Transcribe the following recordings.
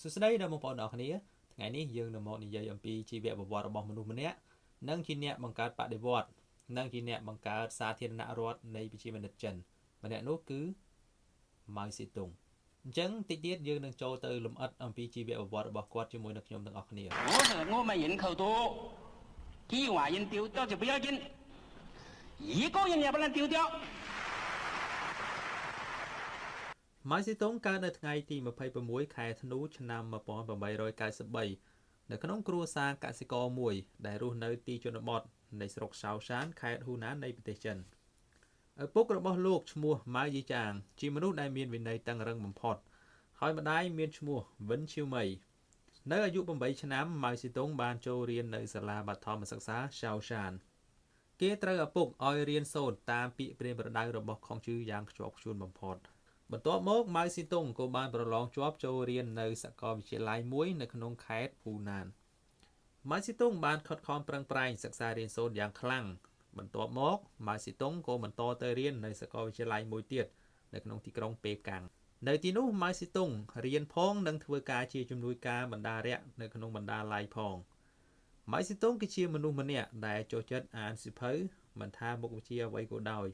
សួស្តីដល់បងប្អូនទាំងអស់គ្នាថ្ងៃនេះយើងនឹងមកនិយាយអំពីជីវប្រវត្តិរបស់មនុស្សម្នាក់និងជាអ្នកបង្កើតបដិវត្តន៍និងជាអ្នកបង្កើតសាធារណរដ្ឋនៃប្រជាមានិតចិនម្នាក់នោះគឺម៉ៅសេទុងអញ្ចឹងតិចទៀតយើងនឹងចូលទៅលម្អិតអំពីជីវប្រវត្តិរបស់គាត់ជាមួយនឹងខ្ញុំទាំងអស់គ្នា 我是我们人口多，几万人丢掉就不要紧，一个人也不能丢掉。 ម៉ៅសេទុងកើតនៅថ្ងៃទី26ខែធ្នូឆ្នាំ1893នៅក្នុងគ្រួសារកសិករមួយដែលរស់នៅទីជនបទនៃស្រុកសោសានខេត្តហ៊ូណាននៃប្រទេសចិនឪពុករបស់លោកឈ្មោះម៉ៅយីចាងជាមនុស្សដែលមានវិន័យតឹងរឹងបំផុតហើយម្ដាយមានឈ្មោះវិនឈៀវមីនៅអាយុ8ឆ្នាំម៉ៅសេទុងបានចូលរៀននៅសាលាបឋមសិក្សាសោសានគេត្រូវឪពុកឲ្យរៀនសូត្រតាមពាក្យប្រៀនប្រដៅរបស់ខុងជឺយ៉ាងខ្ជាប់ខ្ជួនបំផុតបន្ទាប់មកម៉ៅស៊ីតុងក៏បានប្រឡងជាប់ចូលរៀននៅសាកលវិទ្យាល័យមួយនៅក្នុងខេត្តហ៊ូណានម៉ៅស៊ីតុងបានខិតខំប្រឹងប្រែងសិក្សារៀនសូត្រយ៉ាងខ្លាំងបន្ទាប់មកម៉ៅស៊ីតុងក៏បន្តទៅរៀននៅសាកលវិទ្យាល័យមួយទៀតនៅក្នុងទីក្រុងប៉េកាំងនៅទីនោះម៉ៅស៊ីតុងរៀនផងនិងធ្វើការជាជំនួយការបណ្ដារក្សនៅក្នុងបណ្ដាល័យផងម៉ៅស៊ីតុងគឺជាមនុស្សម្នាក់ដែលចូលចិត្តអានសៀវភៅមិនថាមុខវិជ្ជាអ្វីក៏ដោយ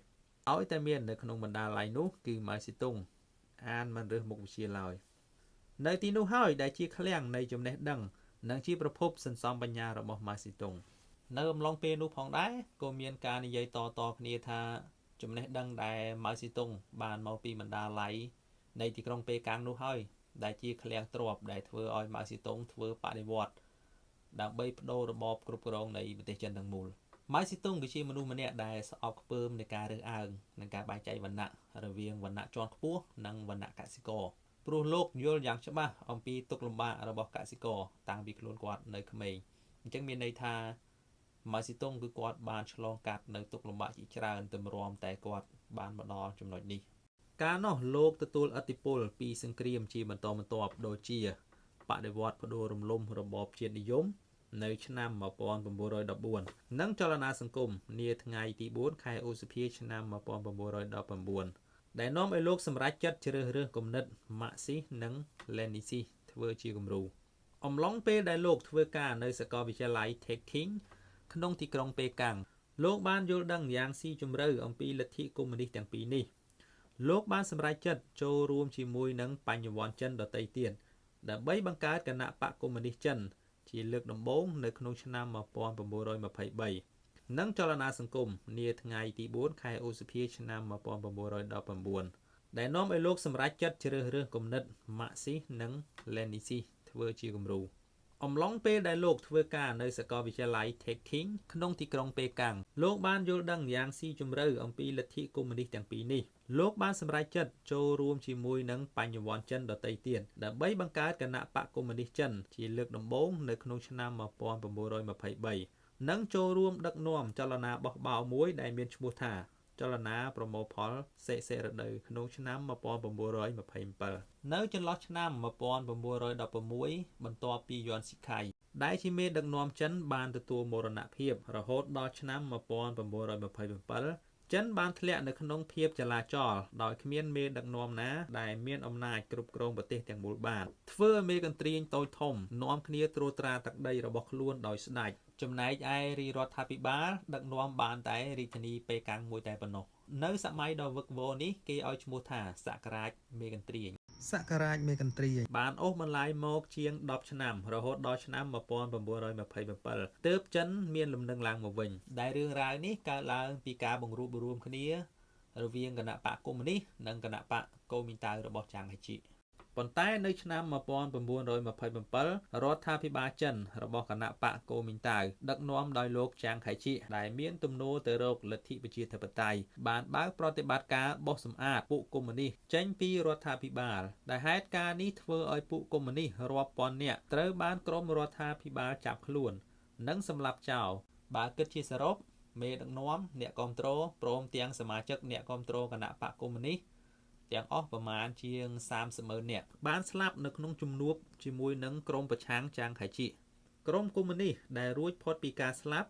ឲ្យតែមាននៅក្នុងបណ្ដាល័យនោះគឺម៉ៅស៊ីតុងអានមិនរើសមុខវិជ្ជាឡើយនៅទីនោះហើយដែលជាឃ្លាំងនៃចំណេះដឹងនិងជាប្រភពសន្សំបញ្ញារបស់ម៉ៅស៊ីតុងនៅអំឡុងពេលនោះផងដែរក៏មានការនិយាយតៗគ្នាថាចំណេះដឹងដែលម៉ៅស៊ីតុងបានមកពីបណ្ដាល័យនៃទីក្រុងប៉េកាំងនោះហើយដែលជាឃ្លាំងទ្រព្យដែលធ្វើឲ្យម៉ៅស៊ីតុងធ្វើបដិវត្តន៍ដើម្បីបដូររបបគ្រប់គ្រងនៃប្រទេសចិនទាំងមូលម៉ៅស៊ីតុងគឺជាមនុស្សម្នាក់ដែលស្អប់ខ្ពើមនៃការរើសអើងនិងការបែងចែកវណ្ណៈរវាងវណ្ណៈជាន់ខ្ពស់និងវណ្ណៈកសិករព្រោះលោកយល់យ៉ាងច្បាស់អំពីទុក្ខលំបាករបស់កសិករតាំងពីខ្លួនគាត់នៅក្មេងអញ្ចឹងមានន័យថាម៉ៅស៊ីតុងគឺគាត់បានឆ្លងកាត់នៅទុក្ខលំបាកជាច្រើនទម្រាំតែគាត់បានមកដល់ចំណុចនេះកាលនោះលោកទទួលឥទ្ធិពលពីសង្គ្រាមជាបន្តបន្ទាប់ដូចជាបដិវត្តន៍ផ្ដួលរំលំរបបជាតិនិយមនៅឆ្នាំ1914និងចលនាសង្គមនាថ្ងៃទី4ខែឧសភាឆ្នាំ1919ដែលនាំឲ្យលោកសម្រេចចិត្តជ្រើសរើសគំនិតម៉ាក់ស៊ីសនិងលេនីស៊ីសធ្វើជាគំរូអំឡុងពេលដែលលោកធ្វើការនៅសាកលវិទ្យាល័យ Peking ក្នុងទីក្រុងប៉េកាំងលោកបានយល់ដឹងយ៉ាងស៊ីជម្រៅអំពីលទ្ធិកុម្មុយនីសទាំងពីរនេះលោកបានសម្រេចចិត្តចូលរួមជាមួយនឹងបញ្ញវន្តចិនដទៃទៀតដើម្បីបង្កើតគណបក្សកុម្មុយនីសចិនជាលើកដំបូងនៅក្នុងឆ្នាំ1923និងចលនាសង្គមនាថ្ងៃទី4ខែឧសភាឆ្នាំ1919ដែលនាំឲ្យលោកសម្រេចចិត្តជ្រើសរើសគំនិតម៉ាក់ស៊ីសនិងលេនីស៊ីសធ្វើជាគំរូអំឡុងពេលដែលលោកធ្វើការនៅសាកលវិទ្យាល័យ Peking ក្នុងទីក្រុងប៉េកាំងលោកបានយល់ដឹងយ៉ាងស៊ីជម្រៅអំពីលទ្ធិកុម្មុយនីសទាំងពីរនេះលោកបានសម្រេចចិត្តចូលរួមជាមួយនឹងបញ្ញវន្តចិនដទៃទៀតដើម្បីបង្កើតគណបក្សកុម្មុយនីសចិនជាលើកដំបូងនៅក្នុងឆ្នាំ1923និងចូលរួមដឹកនាំចលនាបះបោរមួយដែលមានឈ្មោះថាចលនាប្រមូលផលសិសិរដូវក្នុងឆ្នាំ1927នៅចន្លោះឆ្នាំ1916បន្ទាប់ពីយន់ស៊ីខៃដែលជាមេដឹកនាំចិនបានទទួលមរណភាពរហូតដល់ឆ្នាំ1927ចិនបានធ្លាក់នៅក្នុងភាពចលាចលដោយគ្មានមេដឹកនាំណាដែលមានអំណាចគ្រប់គ្រងប្រទេសទាំងមូលបានធ្វើឲ្យមេកន្ទ្រាញតូចធំនាំគ្នាត្រួតត្រាទឹកដីរបស់ខ្លួនដោយស្ដេចចំណែកឯរាជរដ្ឋាភិបាលដឹកនាំបានតែរាជធានីប៉េកាំងមួយតែប៉ុណ្ណោះនៅសម័យដ៏វឹកវរនេះគេឲ្យឈ្មោះថាសករាជមេកន្ទ្រាញ សករាជមេកន្ទ្រាញ បានអូសបន្លាយមកជាង10ឆ្នាំរហូតដល់ឆ្នាំ1927ទើបចិនមានលំនឹងឡើងមកវិញដែលរឿងរ៉ាវនេះកើតឡើងពីការបង្រួបបង្រួមគ្នារវាងគណបក្សកុម្មុយនីសនិងគណបក្សកូមីនតាវរបស់ចាងហេជីប៉ុន្តែនៅឆ្នាំ1927រដ្ឋាភិបាលចិនរបស់គណបក្សកូមីនតាវដឹកនាំដោយលោកចាងខៃជីដែលមានទំនោរទៅរកលទ្ធិប្រជាធិបតេយ្យបានបើកប្រតិបត្តិការបោសសម្អាតពួកកុម្មុយនីសចេញពីរដ្ឋាភិបាលដែលហេតុការណ៍នេះធ្វើឲ្យពួកកុម្មុយនីសរាប់ពាន់នាក់ត្រូវបានក្រុមរដ្ឋាភិបាលចាប់ខ្លួននិងសម្លាប់ចោលបើគិតជាសរុបមេដឹកនាំអ្នកគាំទ្រព្រមទាំងសមាជិកអ្នកគាំទ្រគណបក្សកុម្មុយនីសទាំងអស់ប្រមាណជាង30ម៉ឺននាក់បានស្លាប់នៅក្នុងជំនួបជាមួយនឹងក្រុមប្រឆាំងចាងខៃជីក្រុមកុម្មុយនីសដែលរួចផុតពីការស្លាប់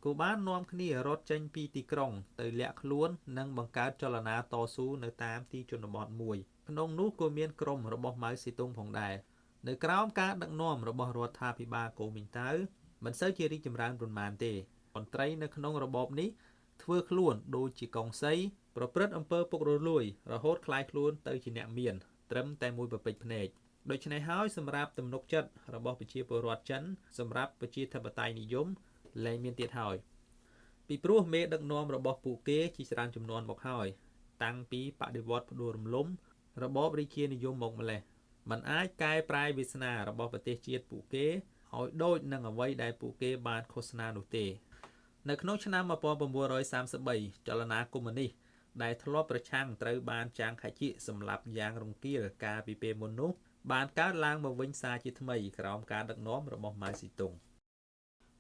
ក៏បាននាំគ្នារត់ចេញពីទីក្រុងទៅលាក់ខ្លួននិងបង្កើតចលនាតស៊ូនៅតាមទីជនបទមួយក្នុងនោះក៏មានក្រុមរបស់ម៉ៅសេទុងផងដែរ នៅក្រោមការដឹកនាំរបស់រដ្ឋាភិបាលកូមីញតៅមិនសូវជារីកចម្រើនប៉ុន្មានទេមន្ត្រីនៅក្នុងរបបនេះធ្វើខ្លួនដូចជាកុងសីប្រព្រឹត្តអំពើពុករលួយរហូតក្លាយខ្លួនទៅជាអ្នកមានត្រឹមតែមួយប្រពេចភ្នែកដូច្នេះហើយសម្រាប់ទំនុកចិត្តរបស់ប្រជាពលរដ្ឋចិនសម្រាប់ប្រជាធិបតេយ្យនិយមលែងមានទៀតហើយពីព្រោះមេដឹកនាំរបស់ពួកគេជាច្រើនចំនួនមកហើយតាំងពីបដិវត្តផ្ដួលរំលំរបបរាជានិយមមកម្លេះมันអាចកែប្រែវាសនារបស់ប្រទេសជាតិពួកគេឲ្យដូចនឹងអ្វីដែលពួកគេបានឃោសនានោះទេនៅក្នុងឆ្នាំ1933ចលនាកុម្មុយនីសដែលធ្លាប់ប្រឆាំងត្រូវបានចាងខៃជីសម្លាប់យ៉ាងរង្គាលកាលពីពេលមុននោះបានកើតឡើងមកវិញសារជាថ្មីក្រោមការដឹកនាំរបស់ម៉ៅស៊ីតុង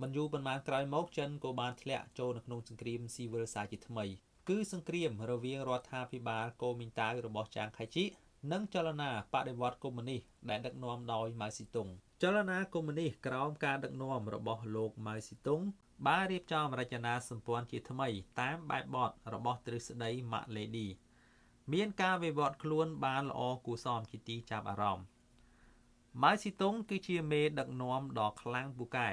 មិនយូរប៉ុន្មានក្រោយមកចិនក៏បានធ្លាក់ចូលនៅក្នុងសង្គ្រាមស៊ីវិលសារជាថ្មីគឺសង្គ្រាមរវាងរដ្ឋាភិបាលកូមីញតាវរបស់ចាងខៃជីនិងចលនាបដិវត្តកុម្មុយនីសដែលដឹកនាំដោយម៉ៅស៊ីតុងចលនាកុម្មុយនីសក្រោមការដឹកនាំរបស់លោកម៉ៅស៊ីតុងបានរៀបចំរចនាសម្ព័ន្ធជាថ្មីតាមបែបបទរបស់ទ្រឹស្ដីម៉ាក់លេឌីមានការវិវត្តខ្លួនបានល្អគួរសមជាទីចាប់អារម្មណ៍ម៉ៅស៊ីតុងគឺជាមេដឹកនាំដ៏ខ្លាំងពូកែ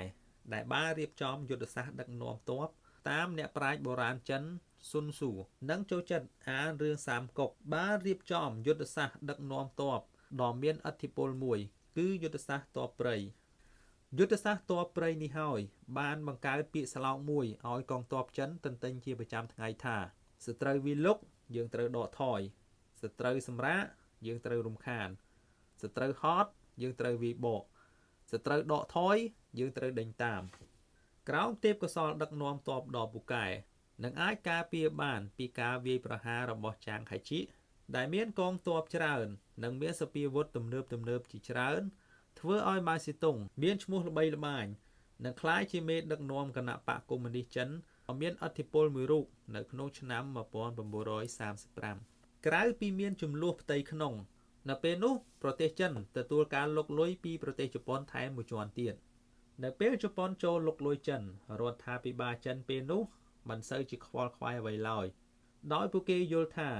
ដែលបានរៀបចំយុទ្ធសាស្ត្រដឹកនាំទ័ពតាមអ្នកប្រាជ្ញបុរាណចិនស៊ុនស៊ូនិងចូលចិត្តអានរឿងសាមកុកបានរៀបចំយុទ្ធសាស្ត្រដឹកនាំទ័ពដ៏មានឥទ្ធិពលមួយគឺយុទ្ធសាស្ត្រទ័ពព្រៃយុទ្ធសាស្ត្រទ័ពព្រៃនេះហើយបានបង្កើតពាក្យស្លោកមួយឲ្យកងទ័ពចិនទន្ទិញជាប្រចាំថ្ងៃថាសត្រូវវាលុកយើងត្រូវដកថយសត្រូវសម្រាកយើងត្រូវរំខានសត្រូវហត់យើងត្រូវវាយបកសត្រូវដកថយយើងត្រូវដេញតាមក្រោមទេពកោសលដឹកនាំទ័ពដ៏ពូកែនឹងអាចការពារបានពីការវាយប្រហាររបស់ចាងខៃជីដែលមានកងទ័ពច្រើននិងមានសពាវុធទំនើបជាច្រើនធ្វើឲ្យម៉ៅសេតុងមានឈ្មោះល្បីល្បាញនិងក្លាយជាមេដឹកនាំគណៈបកកុម្មុយនីសចិនមានឥទ្ធិពលមួយរូបនៅក្នុងឆ្នាំ1935ក្រៅពីមានចំនួនផ្ទៃក្នុងនៅពេលនោះប្រទេសចិនទទួលការលុកលុយពីប្រទេសជប៉ុនថែមមួយជាន់ទៀតនៅពេលជប៉ុនចូលលុកលុយចិនរដ្ឋាភិបាលចិនពេលនោះមិនសូវជាខ្វល់ខ្វាយអ្វីឡើយដោយពួកគេយល់ថា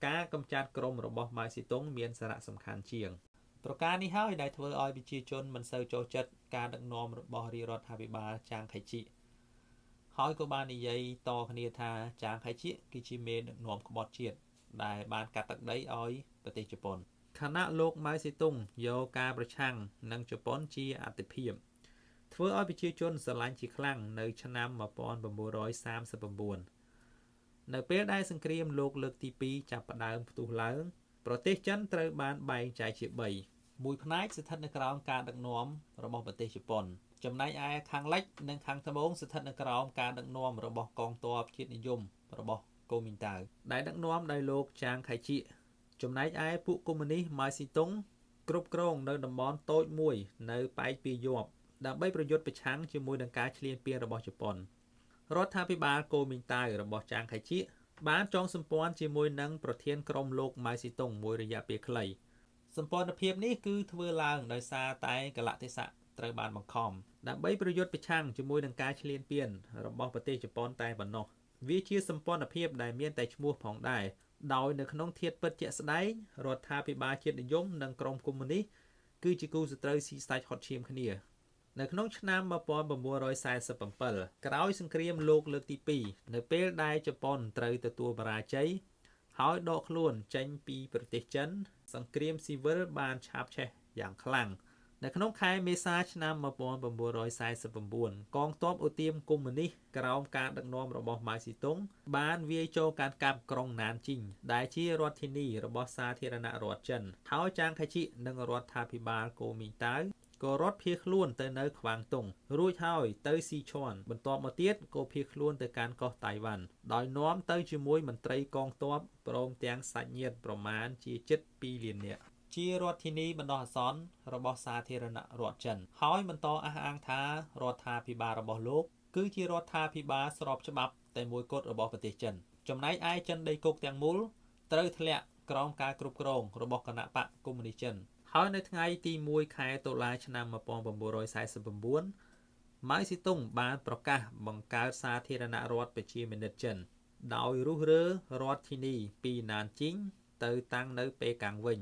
ការកម្ចាត់ក្រុមរបស់ម៉ៅសេតុងមានសារៈសំខាន់ជាងប្រការនេះហើយដែលធ្វើឲ្យប្រជាជនមិនសូវចូលចិត្តការដឹកនាំរបស់រាជរដ្ឋាភិបាលចាងខៃជីហើយក៏បាននិយាយតគ្នាថាចាងខៃជីគឺជាមេដឹកនាំក្បត់ជាតិដែលបានកាត់ទឹកដីឲ្យប្រទេសជប៉ុនខណៈលោកម៉ៅសេតុងយកការប្រឆាំងនឹងជប៉ុនជាអតិភិបធ្វើឲ្យប្រជាជនស្រឡាញ់ជាខ្លាំងនៅឆ្នាំ1939នៅពេលដែលសង្គ្រាមលោកលើកទី2ចាប់ផ្ដើមផ្ទុះឡើងប្រទេសចិនត្រូវបានបែងចែកជា3មួយផ្នែកស្ថិតនៅក្រោមការដឹកនាំរបស់ប្រទេសជប៉ុនចំណែកឯខាងលិចនិងខាងត្បូងស្ថិតនៅក្រោមការដឹកនាំរបស់កងទ័ពជាតិនិយមរបស់កូមីញតាវដែលដឹកនាំដោយលោកចាងខៃជីចំណែកឯពួកកុម្មុយនីសម៉ៅស៊ីតុងគ្រប់គ្រងនៅតំបន់តូចមួយនៅប៉ែកពីយប់ដើម្បីប្រយុទ្ធប្រឆាំងជាមួយនឹងការឈ្លានពានរបស់ជប៉ុនរដ្ឋាភិបាលកូមីញតាវរបស់ចាងខៃជីបានចងសម្ព័ន្ធជាមួយនឹងប្រធានក្រុមលោកម៉ៅស៊ីតុងមួយរយៈពេលខ្លីសម្ព័ន្ធភាពនេះគឺធ្វើឡើងដោយសារតែកលៈទេសៈត្រូវបានបង្ខំដើម្បីប្រយុទ្ធប្រឆាំងជាមួយនឹងការឈ្លានពានរបស់ប្រទេសជប៉ុនតែប៉ុណ្ណោះវាជាសម្ព័ន្ធភាពដែលមានតែឈ្មោះផងដែរដោយនៅក្នុងធាតុពិតជាក់ស្ដែងរដ្ឋាភិបាលជាតិនិយមនិងក្រុមកុម្មុយនីសគឺជាគូសត្រូវស៊ីសាច់ហត់ឈាមគ្នានៅក្នុងឆ្នាំ1947ក្រោយសង្គ្រាមលោកលើកទី2នៅពេលដែលជប៉ុនត្រូវទទួលបរាជ័យហើយដកខ្លួនចេញពីប្រទេសចិនសង្គ្រាមស៊ីវិលបានឆាបឆេះយ៉ាងខ្លាំងនៅក្នុងខែមេសាឆ្នាំ1949កងទ័ពឧទាមកុម្មុយនីសក្រោមការដឹកនាំរបស់ម៉ៅស៊ីតុងបានវាយចូលកាន់កាប់ក្រុងណានជីងដែលជារដ្ឋធានីរបស់សាធារណរដ្ឋចិនហើយចាងខៃជីនិងរដ្ឋាភិបាលកូមីញតាវក៏រត់ភៀសខ្លួនទៅនៅខ្វាងតុងរួចហើយទៅស៊ីឈួនបន្ទាប់មកទៀតក៏ភៀសខ្លួនទៅកាន់កោះតៃវ៉ាន់ដោយនាំទៅជាមួយមន្ត្រីកងទ័ពព្រមទាំងសាច់ញាតិប្រមាណជាជិត2លាននាក់ជារដ្ឋធានីបណ្ដោះអាសន្នរបស់សាធារណរដ្ឋចិនហើយបន្តអះអាងថារដ្ឋាភិបាលរបស់លោកគឺជារដ្ឋាភិបាលស្របច្បាប់តែមួយគត់របស់ប្រទេសចិនចំណែកឯចិនដីគោកទាំងមូលត្រូវធ្លាក់ក្រោមការគ្រប់គ្រងរបស់គណៈបកកុម្មុយនីសចិនហើយនៅថ្ងៃទី1ខែតុលាឆ្នាំ1949ម៉ៅស៊ីតុងបានប្រកាសបង្កើតសាធារណរដ្ឋប្រជាមានិតចិនដោយរុះរើរដ្ឋធានីពីណានជីងទៅតាំងនៅប៉េកាំងវិញ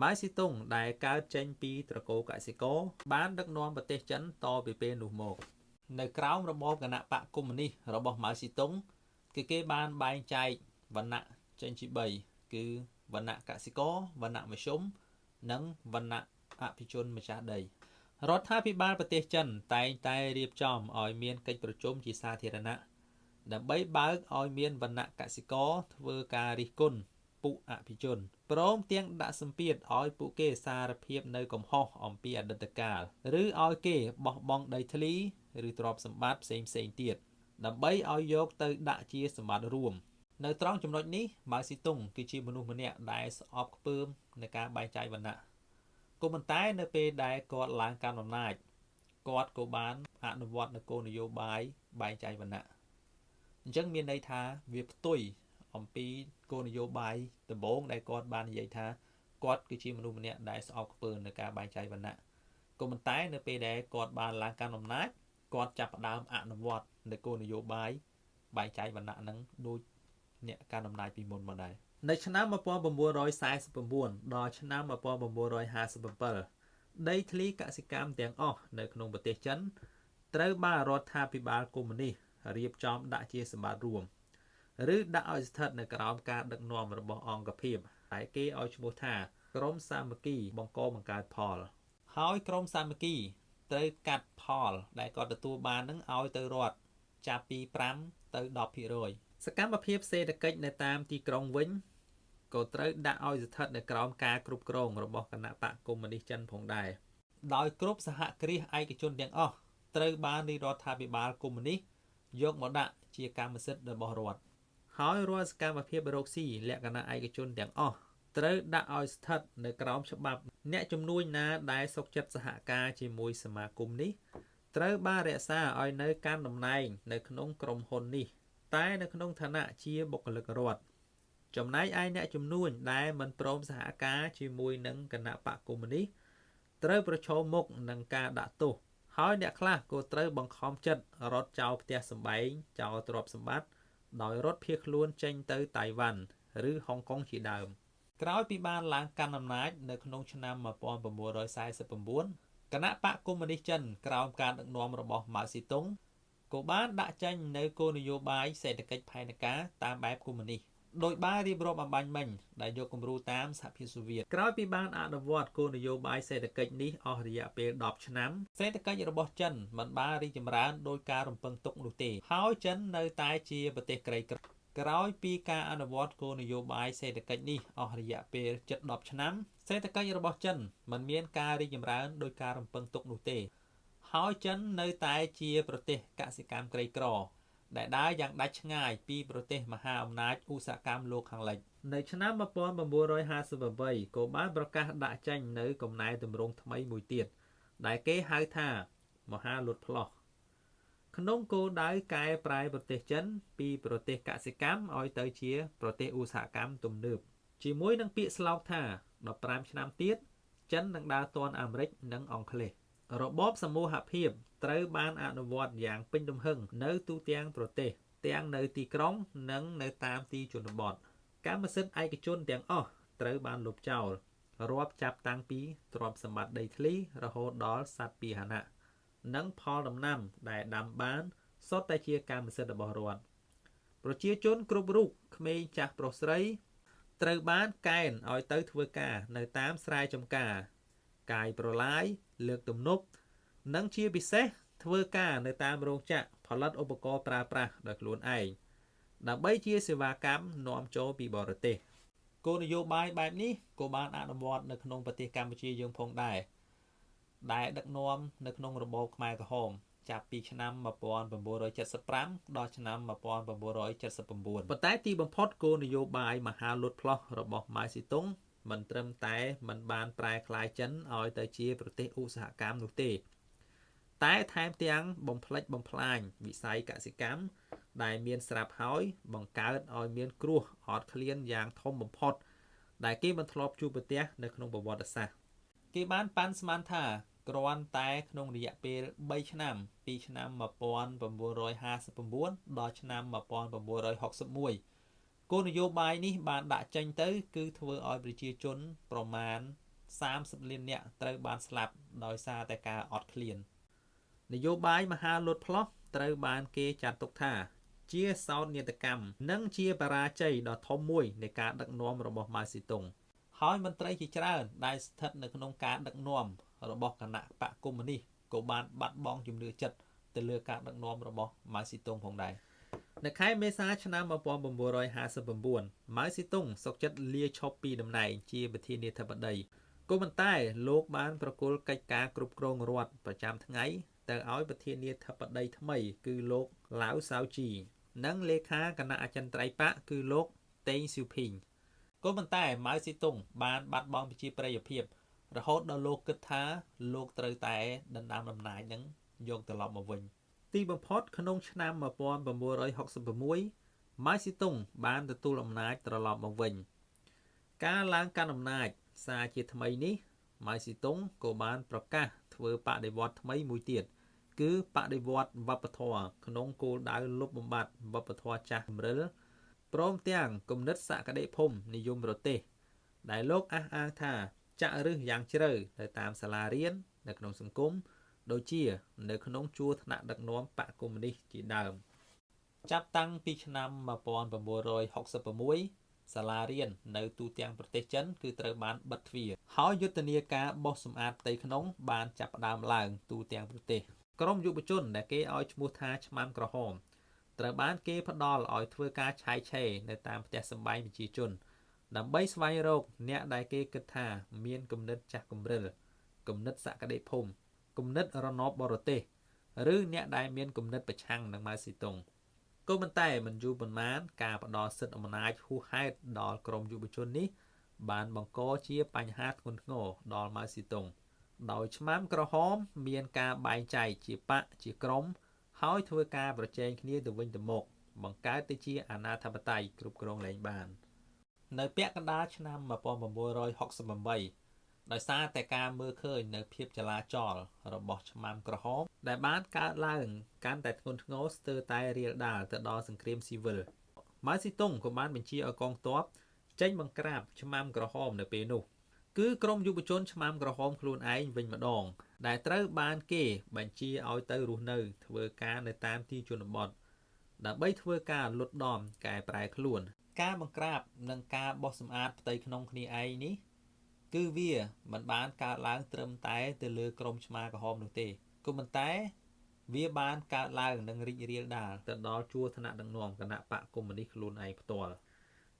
ម៉ៅស៊ីតុងដែលកើតចេញពីត្រកូលកសិករបានដឹកនាំប្រទេសចិនតពីពេលនោះមក នៅក្រោមរបបគណបក្សកុម្មុយនីសរបស់ម៉ៅស៊ីតុងគឺគេបានបែងចែកវណ្ណៈចេញជា3គឺវណ្ណៈកសិករវណ្ណៈមធ្យមនិងវណ្ណៈអភិជនម្ចាស់ដីរដ្ឋាភិបាលប្រទេសចិនតែងតែរៀបចំឲ្យមានកិច្ចប្រជុំជាសាធារណៈដើម្បីបើកឲ្យមានវណ្ណៈកសិករធ្វើការរិះគន់ពួកអភិជនព្រមទាំងដាក់សម្ពាធឲ្យពួកគេសារភាពនៅកំហុសអំពីអតីតកាលឬឲ្យគេបោះបង់ដីធ្លីឬទ្រព្យសម្បត្តិផ្សេងៗទៀតដើម្បីឲ្យយកទៅដាក់ជាសម្បត្តិរួមនៅត្រង់ចំណុចនេះម៉ៅស៊ីតុងគឺជាមនុស្សម្នាក់ដែលស្អប់ខ្ពើមในការបែងចែកវណ្ណៈក៏ប៉ុន្តែនៅពេលដែលគាត់ឡើងកាន់អំណាចគាត់ក៏បានអនុវត្តនូវគោលនយោបាយបែងចែកវណ្ណៈអញ្ចឹងមានន័យថាវាផ្ទុយអំពីគោលនយោបាយដំបូងដែលគាត់បាននិយាយថាគាត់គឺជាមនុស្សម្នាក់ដែលស្អប់ខ្ពើមនៅការបែងចែកវណ្ណៈក៏ប៉ុន្តែនៅពេលដែលគាត់បានឡើងកាន់អំណាចគាត់ចាប់ផ្ដើមអនុវត្តនូវគោលនយោបាយបែងចែកវណ្ណៈនឹងដូចអ្នកកាន់អំណាចពីមុនមកដែរនៅឆ្នាំ1949ដល់ឆ្នាំ1957ដីធ្លីកសិកម្មទាំងអស់នៅក្នុងប្រទេសចិនត្រូវបានរដ្ឋាភិបាលកុម្មុយនីសរៀបចំដាក់ជាសម្បត្តិរួមឬដាក់ឲ្យស្ថិតនៅក្រោមការដឹកនាំរបស់អង្គភាពដែលគេឲ្យឈ្មោះថាក្រុមសាមគ្គីបង្កបង្កើតផលហើយក្រុមសាមគ្គីត្រូវកាត់ផលដែលគាត់ទទួលបាននឹងឲ្យទៅរដ្ឋចាប់ពី5ទៅ10%សកម្មភាពសេដ្ឋកិច្ចនៅតាមទីក្រុងវិញក៏ត្រូវដាក់ឲ្យស្ថិតនៅក្រោមការគ្រប់គ្រងរបស់គណបក្សកុម្មុយនីសចិនផងដែរដោយគ្រប់សហគ្រាសឯកជនទាំងអស់ត្រូវបានរាជរដ្ឋាភិបាលកុម្មុយនីសយកមកដាក់ជាកម្មសិទ្ធិរបស់រដ្ឋហើយរាល់សកម្មភាពរកស៊ីលក្ខណៈឯកជនទាំងអស់ត្រូវដាក់ឲ្យស្ថិតនៅក្រោមច្បាប់អ្នកជំនួញណាដែលសុខចិត្តសហការជាមួយសមាគមនេះត្រូវបានរក្សាឲ្យនៅកាន់តំណែងនៅក្នុងក្រុមហ៊ុននេះតែនៅក្នុងឋានៈជាបុគ្គលិករដ្ឋចំណែកឯអ្នកជំនួញដែលមិនព្រមសហការជាមួយនឹងគណបក្សកុម្មុយនីសត្រូវប្រឈមមុខនឹងការដាក់ទោសហើយអ្នកខ្លះក៏ត្រូវបង្ខំចិត្តរត់ចោលផ្ទះសម្បែងចោលទ្រព្យសម្បត្តិដោយរត់ភៀសខ្លួនចេញទៅតៃវ៉ាន់ឬហុងកុងជាដើមក្រោយពីបានឡើងកាន់អំណាចនៅក្នុងឆ្នាំ1949គណបក្សកុម្មុយនីសចិនក្រោមការដឹកនាំរបស់ម៉ៅស៊ីតុងក៏បានដាក់ចេញនូវគោលនយោបាយសេដ្ឋកិច្ចផែនការតាមបែបកុម្មុយនីសដោយបានរៀបរាប់អំបញ្ញមិញដែលយកគំរូតាមសហភាពសូវៀតក្រោយពីបានអនុវត្តគោលនយោបាយសេដ្ឋកិច្ចនេះអស់រយៈពេល10ឆ្នាំសេដ្ឋកិច្ចរបស់ចិនមិនបានរីកចម្រើនដោយការរំពឹងទុកនោះទេហើយចិននៅតែជាប្រទេសក្រីក្រក្រោយពីការអនុវត្តគោលនយោបាយសេដ្ឋកិច្ចនេះអស់រយៈពេលជិត10ឆ្នាំសេដ្ឋកិច្ចរបស់ចិនមិនមានការរីកចម្រើនដោយការរំពឹងទុកនោះទេហើយចិននៅតែជាប្រទេសកសិកម្មក្រីក្រដែលដើរយ៉ាងដាច់ឆ្ងាយពីប្រទេសមហាអំណាចឧស្សាហកម្មលោកខាងលិចនៅឆ្នាំ1958ក៏បានប្រកាសដាក់ចេញនៅកំណែទម្រង់ថ្មីមួយទៀតដែលគេហៅថាមហាលុតផ្លោះក្នុងគោលដៅកែប្រែប្រទេសចិនពីប្រទេសកសិកម្មឲ្យទៅជាប្រទេសឧស្សាហកម្មទំនើបជាមួយនឹងពាក្យស្លោកថា15ឆ្នាំទៀតចិននឹងដើរទាន់អាមេរិកនិងអង់គ្លេសរបបសមូហភាពត្រូវបានអនុវត្តយ៉ាងពេញទំហឹងនៅទូទាំងប្រទេសទាំងនៅទីក្រុងនិងនៅតាមទីជនបទកម្មសិទ្ធិឯកជនទាំងអស់ត្រូវបានលុបចោលរាប់ចាប់តាំងពីទ្រព្យសម្បត្តិដីធ្លីរហូតដល់សត្វពាហនៈនិងផលដំណាំដែលដាំបានសុទ្ធតែជាកម្មសិទ្ធិរបស់រដ្ឋប្រជាជនគ្រប់រូបក្មេងចាស់ប្រុសស្រីត្រូវបានកែនឲ្យទៅធ្វើការនៅតាមស្រែចម្ការកាយប្រឡាយលើកទំនប់និងជាពិសេសធ្វើការនៅតាមរោងចក្រផលិតឧបករណ៍ប្រើប្រាស់ដោយខ្លួនឯងដើម្បីជាសេវាកម្មនាំចូលពីបរទេសគោលនយោបាយបែបនេះក៏បានអនុវត្តនៅក្នុងប្រទេសកម្ពុជាយើងផងដែរដែលដឹកនាំនៅក្នុងរបបខ្មែរក្រហមចាប់ពីឆ្នាំ1975ដល់ឆ្នាំ1979ប៉ុន្តែទីបំផុតគោលនយោបាយមហាលុតផ្លោះរបស់ម៉ៅស៊ីតុងមិនត្រឹមតែមិនបានប្រែក្លាយចិនឲ្យទៅជាប្រទេសឧស្សាហកម្មនោះទេតែថែមទាំងបំផ្លិចបំផ្លាញវិស័យកសិកម្មដែលមានស្រាប់ហើយបង្កើតឲ្យមានគ្រោះអត់ឃ្លានយ៉ាងធំបំផុតដែលគេមិនធ្លាប់ជួបប្រទះនៅក្នុងប្រវត្តិសាស្ត្រគេបានប៉ាន់ស្មានថាគ្រាន់តែក្នុងរយៈពេល3ឆ្នាំពីឆ្នាំ1959ដល់ឆ្នាំ1961 គោលនយោបាយនេះបានដាក់ចេញទៅ គឺធ្វើឲ្យប្រជាជនប្រមាណ30លាននាក់ត្រូវបានស្លាប់ដោយសារតែការអត់ឃ្លាននយោបាយមហាលោតផ្លោះត្រូវបានគេចាត់ទុកថា ជាសោកនាដកម្មនិងជាបរាជ័យដ៏ធំមួយនៃការដឹកនាំរបស់ម៉ៅសេទុងហើយមន្ត្រីជាច្រើនដែលស្ថិតនៅក្នុងការដឹកនាំរបស់គណៈបកកុម្មុយនីសក៏បានបាត់បង់ជំនឿចិត្តទៅលើការដឹកនាំរបស់ម៉ៅសេទុងផងដែរនៅខែមេសាឆ្នាំ1959ម៉ៅសេទុងសុកចិត្តលាឈប់ពីតំណែងជាប្រធានាធិបតីក៏ប៉ុន្តែលោកបានប្រគល់កិច្ចការគ្រប់គ្រងរដ្ឋប្រចាំថ្ងៃទៅឲ្យប្រធានាធិបតីថ្មីគឺលោកឡាវសាវជីនិងលេខាគណៈអចិន្ត្រៃយ៍បកគឺលោកតេងស៊ូភីងក៏ប៉ុន្តែម៉ៅសេទុងបានបាត់បង់ប្រជាប្រិយភាពរហូតដល់លោកគិតថាលោកត្រូវតែដណ្ដើមអំណាចនឹងយកត្រឡប់មកវិញទីបំផុតក្នុងឆ្នាំ1966ម៉ៅសេទុងបានទទួលអំណាចត្រឡប់មកវិញការឡើងកាន់អំណាចសារជាថ្មីនេះម៉ៅសេទុងក៏បានប្រកាសធ្វើបដិវត្តថ្មីមួយទៀតគឺបដិវត្តវប្បធម៌ក្នុងគោលដៅលុបបំបាត់វប្បធម៌ចាស់គំរិលព្រមទាំងគំនិតសក្តិភូមិនិយមប្រទេសដែលលោកអះអាងថាចាក់ឫសយ៉ាងជ្រៅនៅតាមសាលារៀននៅក្នុងសង្គមដូចជានៅក្នុងជួរថ្នាក់ដឹកនាំបកកុម្មុយនីសជាដើមចាប់តាំងពីឆ្នាំ1966សាលារៀននៅទូទាំងប្រទេសចិនគឺត្រូវបានបិទទ្វារហើយយុទ្ធនាការបោសសម្អាតផ្ទៃក្នុងបានចាប់ផ្ដើមឡើងទូទាំងប្រទេសក្រុមយុវជនដែលគេឲ្យឈ្មោះថាឆ្មាំក្រហមត្រូវបានគេផ្ដល់ឲ្យធ្វើការឆាយឆេរនៅតាមផ្ទះសម្បែងប្រជាជនដើម្បីស្វែងរកអ្នកដែលគេគិតថាមានគំនិតចាស់គំរិលគំនិតសក្តិភូមិគំនិតរណបបរទេសឬអ្នកដែលមានគំនិតប្រឆាំងនឹងម៉ៅសេទុងក៏ប៉ុន្តែមិនយូរប៉ុន្មានការផ្ដល់សិទ្ធិអំណាចហួសហេតុដល់ក្រុមយុវជននេះបានបង្កជាបញ្ហាធ្ងន់ធ្ងរដល់ម៉ៅសេទុងដោយឆ្មាំក្រហមមានការបែងចែកជាបកជាក្រុមហើយធ្វើការប្រជែងគ្នាទៅវិញទៅមកបង្កើតទៅជាអាណាធិបតេយ្យគ្រប់គ្រងលែងបាននៅពាក់កណ្ដាលឆ្នាំ1968ដោយសារតែការមើលឃើញនៅភាពចលាចលរបស់ឆ្មាំក្រហមដែលបានកើតឡើងកាន់តែធ្ងន់ធ្ងរស្ទើរតែរាលដាលទៅដល់សង្គ្រាមស៊ីវិលម៉ៅសេទុងក៏បានបញ្ជាឲ្យកងទ័ពចេញបង្ក្រាបឆ្មាំក្រហមនៅពេលនោះគឺក្រុមយុវជនឆ្មាំក្រហមខ្លួនឯងវិញម្ដងដែលត្រូវបានគេបញ្ជាឲ្យទៅរស់នៅធ្វើការនៅតាមទីជនបទដើម្បីធ្វើការលុតដំកែប្រែខ្លួនការបង្ក្រាបនិងការបោសសម្អាតផ្ទៃក្នុងគ្នាឯងនេះគឺវាមិនបានកើតឡើងត្រឹមតែទៅលើក្រុមឆ្មាក្រហមនោះទេក៏ប៉ុន្តែវាបានកើតឡើងនិងរីករាលដាលទៅដល់ជួរថ្នាក់ដឹកនាំគណៈបកកុម្មុយនីសខ្លួនឯងផ្ទាល់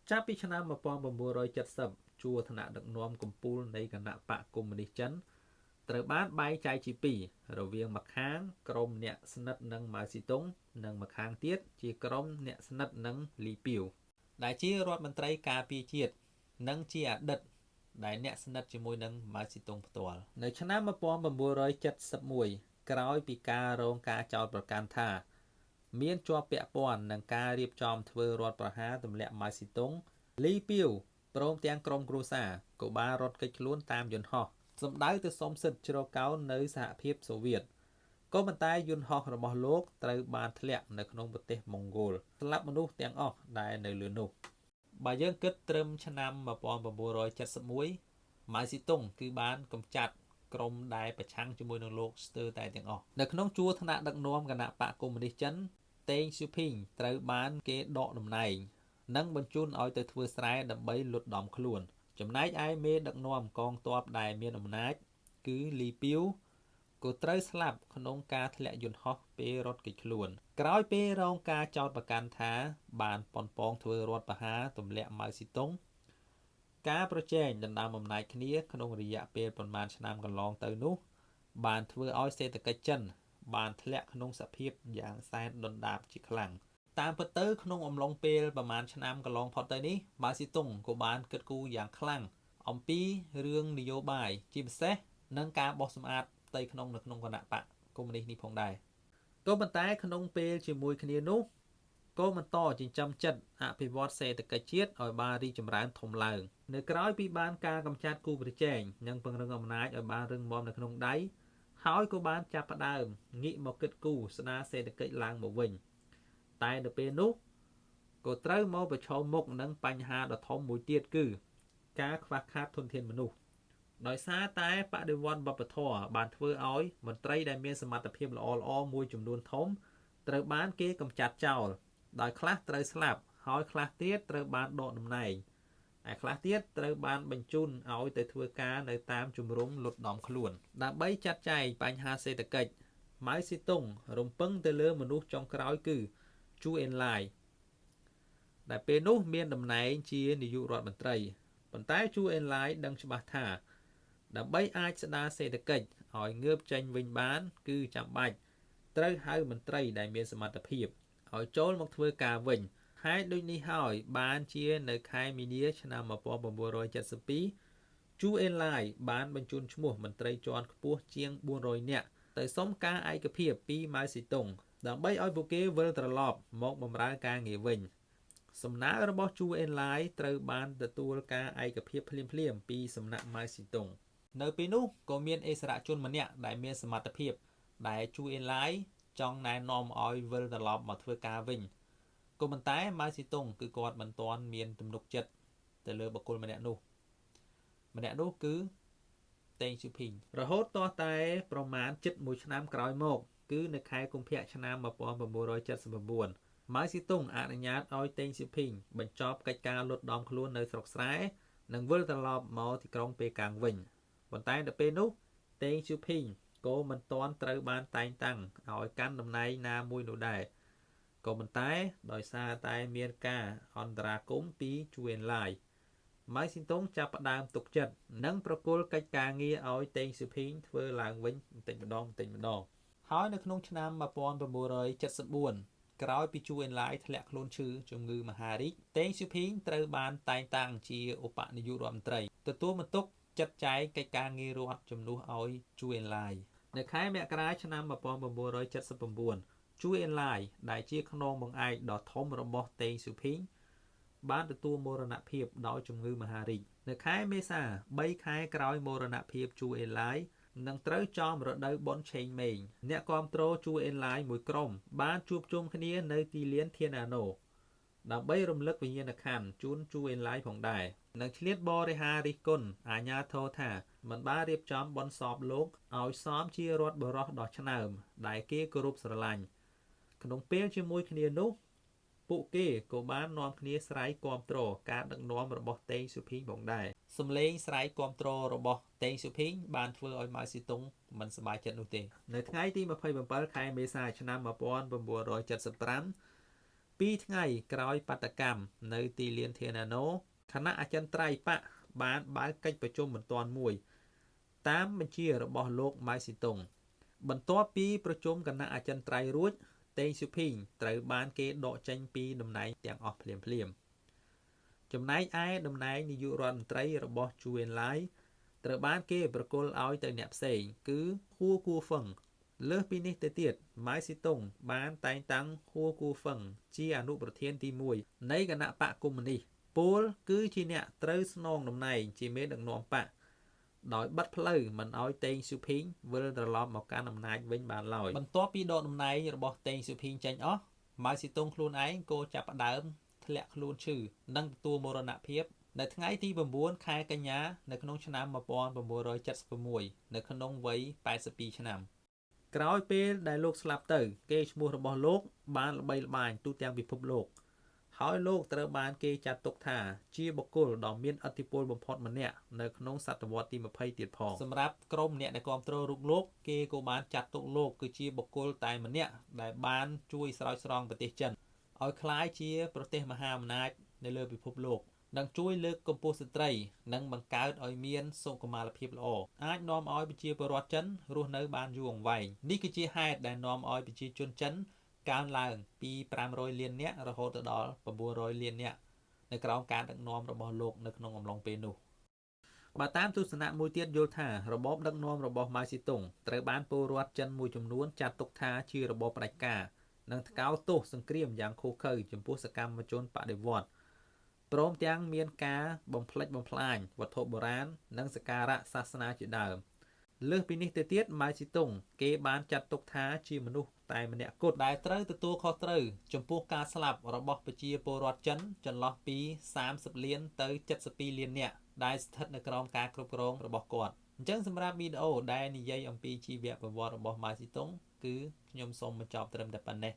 ចាប់ពីឆ្នាំ1970ជួរថ្នាក់ដឹកនាំកំពូលនៃគណៈបកកុម្មុយនីសចិនត្រូវបានបែងចែកជាពីររវាងម្ខាងក្រុមអ្នកស្និទ្ធនឹងម៉ៅសេទុងនិងម្ខាងទៀតជាក្រុមអ្នកស្និទ្ធនឹងលីពីវដែលជារដ្ឋមន្ត្រីការពារជាតិនិងជាអតីតដែលអ្នកស្និទ្ធជាមួយនឹងម៉ៅសេទុងផ្ទាល់នៅឆ្នាំ1971ក្រោយពីការរងការចោទប្រកាន់ថាមានជាប់ពាក់ព័ន្ធនឹងការរៀបចំធ្វើរដ្ឋប្រហារទម្លាក់ម៉ៅសេទុងលីពីវព្រមទាំងក្រុមគ្រួសារក៏បានរត់គេចខ្លួនតាមយន្តហោះសម្ដៅទៅសុំសិទ្ធិជ្រកកោននៅសហភាពសូវៀតក៏ប៉ុន្តែយន្តហោះរបស់លោកត្រូវបានធ្លាក់នៅក្នុងប្រទេសម៉ុងហ្គោលស្លាប់មនុស្សទាំងអស់ដែលនៅលើនោះបើយើងគិតត្រឹមឆ្នាំ1971ម៉ៅសេទុងគឺបានកម្ចាត់ក្រុមដែលប្រឆាំងជាមួយនឹងលោកស្ទើរតែទាំងអស់នៅក្នុងជួរថ្នាក់ដឹកនាំគណៈបកកុម្មុយនីសចិនតេងស៊ូភីងត្រូវបានគេដកតំណែងនិងបញ្ជូនឲ្យទៅធ្វើស្រែដើម្បីលុតដំខ្លួនចំណែកឯមេដឹកនាំកងទ័ពដែលមានអំណាចគឺលីពីវក៏ត្រូវស្លាប់ក្នុងការធ្លាក់យន្តហោះពេលរត់គេចខ្លួនក្រោយពេលរងការចោទប្រកាន់ថាបានប៉ុនប៉ងធ្វើរដ្ឋប្រហារទម្លាក់ម៉ៅសេទុងការប្រជែងដណ្ដើមអំណាចគ្នាក្នុងរយៈពេលប្រមាណឆ្នាំកន្លងទៅនោះបានធ្វើឲ្យសេដ្ឋកិច្ចចិនបានធ្លាក់ក្នុងសភាពយ៉ាងសែនដុនដាបជាខ្លាំងតាមពិតទៅក្នុងអំឡុងពេលប្រមាណឆ្នាំកន្លងផុតទៅនេះម៉ៅសេទុងក៏បានគិតគូរយ៉ាងខ្លាំងអំពីរឿងនយោបាយជាពិសេសនិងការបោសសម្អាតផ្ទៃក្នុងនៅក្នុងគណៈបកកុម្មុយនីសនេះផងដែរក៏ប៉ុន្តែក្នុងពេលជាមួយគ្នានោះក៏បន្តចិញ្ចឹមចិត្តអភិវឌ្ឍសេដ្ឋកិច្ចជាតិឲ្យបានរីកចម្រើនធំឡើងនៅក្រោយពីបានការកម្ចាត់គូប្រជែងនិងពង្រឹងអំណាចឲ្យបានរឹងមាំនៅក្នុងដៃហើយក៏បានចាប់ផ្ដើមងាកមកគិតគូរស្ដារសេដ្ឋកិច្ចឡើងមកវិញតែនៅពេលនោះ ក៏ត្រូវមកប្រឈមមុខនឹងបញ្ហាដ៏ធំមួយទៀតគឺ ការខ្វះខាតធនធានមនុស្សដោយសារតែបដិវត្តវប្បធម៌បានធ្វើឲ្យមន្ត្រីដែលមានសមត្ថភាពល្អៗមួយចំនួនធំត្រូវបានគេកម្ចាត់ចោលដោយខ្លះត្រូវស្លាប់ហើយខ្លះទៀតត្រូវបានដកតំណែងឯខ្លះទៀតត្រូវបានបញ្ជូនឲ្យទៅធ្វើការនៅតាមជំរំលុតដំខ្លួនដើម្បីចាត់ចែងបញ្ហាសេដ្ឋកិច្ចម៉ៅសេតុងរំពឹងទៅលើមនុស្សចុងក្រោយគឺជូអេនឡាយដែលពេលនោះមានតំណែងជានាយករដ្ឋមន្ត្រីប៉ុន្តែជូអេនឡាយដឹងច្បាស់ថាដើម្បីអាចស្ដារសេដ្ឋកិច្ចឲ្យងើបចេញវិញបានគឺចាំបាច់ត្រូវហៅមន្ត្រីដែលមានសមត្ថភាពឲ្យចូលមកធ្វើការវិញហេតុដូចនេះហើយបានជានៅខែមីនាឆ្នាំ1972ជូអេនឡាយបានបញ្ជូនឈ្មោះមន្ត្រីជាន់ខ្ពស់ជាង400នាក់ទៅសុំការឯកភាពពីម៉ៅសេតុងដើម្បីឲ្យពួកគេវិលត្រឡប់មកបម្រើការងារវិញសំណើរបស់ជូអេនឡាយត្រូវបានទទួលការឯកភាពភ្លាមៗពីសំណាក់ម៉ៅសេតុងនៅពេលនោះក៏មានអិសរាជជនម្នាក់ដែលមានសមត្ថភាពដែលជូអេនឡាយចង់ណែនាំឲ្យវិលត្រឡប់មកធ្វើការវិញក៏ប៉ុន្តែម៉ៅសេតុងគឺគាត់មិនទាន់មានទំនុកចិត្តទៅលើបុគ្គលម្នាក់នោះគឺតេងស៊ូភីងរហូតទាស់តែប្រមាណជិត1ឆ្នាំក្រោយមកគឺនៅខែកុម្ភៈឆ្នាំ1979ម៉ៅសេតុងអនុញ្ញាតឲ្យតេងស៊ូភីងបញ្ចប់កិច្ចការលុតដំខ្លួននៅស្រុកស្រែនិងវិលត្រឡប់មកទីក្រុងប៉េកាំងវិញប៉ុន្តែនៅពេលនោះតេងស៊ូភីងក៏មិនទាន់ត្រូវបានតែងតាំងឲ្យកាន់តំណែងណាមួយនោះដែរក៏ប៉ុន្តែដោយសារតែមានការអន្តរាគមន៍ពីជូអេនឡាយម៉ៅសេតុងចាប់ផ្ដើមទុកចិត្តនិងប្រគល់កិច្ចការងារឲ្យតេងស៊ូភីងធ្វើឡើងវិញបន្តិចម្ដងហើយនៅក្នុងឆ្នាំ1974ក្រោយពីជូអេនឡាយធ្លាក់ខ្លួនឈឺជំងឺមហារីកតេងស៊ូភីងត្រូវបានតែងតាំងជាឧបនាយករដ្ឋមន្ត្រីទទួលបន្ទុកចាត់ចែងកិច្ចការងាររដ្ឋជំនួសឲ្យជូអេនឡាយនៅខែមករាឆ្នាំ1979ជូអេនឡាយដែលជាខ្នងបង្អែកដ៏ធំរបស់តេងស៊ូភីងបានទទួលមរណភាពដោយជំងឺមហារីកនៅខែមេសា3ខែក្រោយមរណភាពជូអេនឡាយនឹងត្រូវចំរដូវបុណ្យឆេងមេងអ្នកគាំទ្រជូអេនឡាយមួយក្រុមបានជួបជុំគ្នានៅទីលានធានអាណូដើម្បីរំលឹកវិញ្ញាណក្ខន្ធជូនជូអេនឡាយផងដែរនិងឆ្លៀតបរិហារិះគន់អាជ្ញាធរថាមិនបានរៀបចំបុណ្យសពលោកឲ្យសមជារដ្ឋបរោះដ៏ឆ្នើមដែលគេគោរពស្រឡាញ់ក្នុងពេលជាមួយគ្នានោះពួកគេក៏បាននាំគ្នាស្រែកគាំទ្រការដឹកនាំរបស់តេងស៊ូភីងផងដែរសំឡេងស្រែកគាំទ្ររបស់តេងស៊ូភីងបានធ្វើឲ្យម៉ៅសេតុងមិនសប្បាយចិត្តនោះទេនៅថ្ងៃទី27ខែមេសាឆ្នាំ1975 2ថ្ងៃក្រោយបាតុកម្មនៅទីលានធានអាណូគណៈអចិន្ត្រៃយ៍បកបានបើកកិច្ចប្រជុំបន្ទាន់មួយតាមបញ្ជារបស់លោកម៉ៅសេតុងបន្ទាប់ពីប្រជុំគណៈអចិន្ត្រៃយ៍រួចតេងស៊ូភីងត្រូវបានគេដកចេញពីតំណែងទាំងអស់ភ្លាមៗចំណែកឯតំណែងនាយករដ្ឋមន្ត្រីរបស់ជូអេនឡាយត្រូវបានគេប្រគល់ឲ្យទៅអ្នកផ្សេងគឺហួគួហ្វឹងលើសពីនេះទៅទៀតម៉ៅសេតុងបានតែងតាំងហួគួហ្វឹងជាអនុប្រធានទី1នៃគណៈបកកុម្មុយនីសពលគឺជាអ្នកត្រូវស្នងតំណែងជាមេដឹកនាំបកដោយបិទផ្លូវមិនឲ្យតេងស៊ូភីងវិលត្រឡប់មកកាន់អំណាចវិញបានឡើយបន្ទាប់ពីដកតំណែងរបស់តេងស៊ូភីងចេញអស់ម៉ៅសេតុងខ្លួនឯងក៏ចាប់ផ្ដើមធ្លាក់ខ្លួនឈឺនិងទទួលមរណភាពនៅថ្ងៃទី9ខែកញ្ញានៅក្នុងឆ្នាំ1976នៅក្នុងវ័យ82ឆ្នាំក្រោយពេលដែលលោកស្លាប់ទៅកេរ្តិ៍ឈ្មោះរបស់លោកបានល្បីល្បាញទូទាំងពិភពលោកហើយលោកត្រូវបានគេចាត់ទុកថាជាបុគ្គលដ៏មានឥទ្ធិពលបំផុតម្នាក់នៅក្នុងសតវត្សទី20ទៀតផងសម្រាប់ក្រុមអ្នកដែលគាំទ្ររូបលោកគេក៏បានចាត់ទុកលោកគឺជាបុគ្គលតែម្នាក់ដែលបានជួយស្រោចស្រង់ប្រទេសចិនឲ្យក្លាយជាប្រទេសមហាអំណាចនៅលើពិភពលោកនិងជួយលើកកម្ពស់ស្ត្រីនិងបង្កើតឲ្យមានសុខុមាលភាពល្អអាចនាំឲ្យប្រជាពលរដ្ឋចិនរស់នៅបានយូរអង្វែងនេះគឺជាហេតុដែលនាំឲ្យប្រជាជនចិនកើនឡើងពី500លាននាក់រហូតទៅដល់900លាននាក់នៅក្រោមការដឹកនាំរបស់លោកនៅក្នុងអំឡុងពេលនោះបើតាមទស្សនៈមួយទៀតយល់ថារបបដឹកនាំរបស់ម៉ៅសេតុងត្រូវបានពលរដ្ឋចិនមួយចំនួនចាត់ទុកថាជារបបផ្ដាច់ការនិងថ្កោលទោសសង្គ្រាមយ៉ាងឃោរឃៅចំពោះសកម្មជនបដិវត្តន៍ព្រមទាំងមានការបំផ្លិចបំផ្លាញវត្ថុបុរាណនិងសក្ការៈសាសនាជាដើម លើសពីនេះទៅទៀតម៉ៅសេទុងគេបានចាត់ទុកថាជាមនុស្សតែម្នាក់គត់ដែលត្រូវទទួលខុសត្រូវចំពោះការស្លាប់របស់ប្រជាពលរដ្ឋចិនចន្លោះពី30លានទៅ72លាននាក់ដែលស្ថិតនៅក្រោមការគ្រប់គ្រងរបស់គាត់អញ្ចឹងសម្រាប់វីដេអូដែលនិយាយអំពីជីវប្រវត្តិរបស់ម៉ៅសេទុងគឺខ្ញុំសូមបញ្ចប់ត្រឹមតែប៉ុណ្ណេះ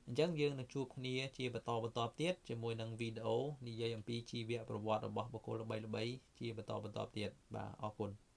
អញ្ចឹងយើងនឹងជួបគ្នាជាបន្តបន្ទាប់ទៀតជាមួយនឹងវីដេអូនិយាយអំពីជីវប្រវត្តិរបស់បុគ្គលល្បីៗជាបន្តបន្ទាប់ទៀតបាទអរគុណ។